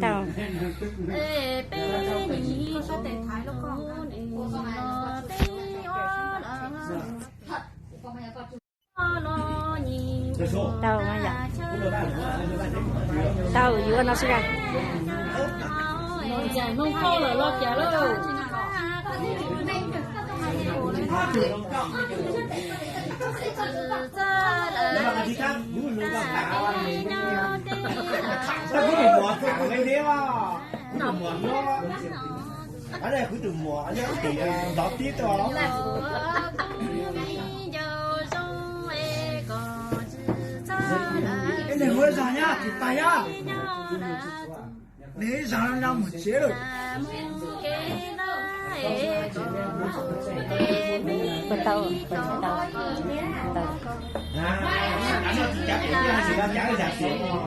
Tau. Tau no yom. Tau yuav no xwb. Ntxawm Hmoob Thoj lawm los cas lauj? Nws ua zog nyob tsis tag nyob. Nws ib zog no mus tsev lawm. Puas tau, puas tsis tau? Tau.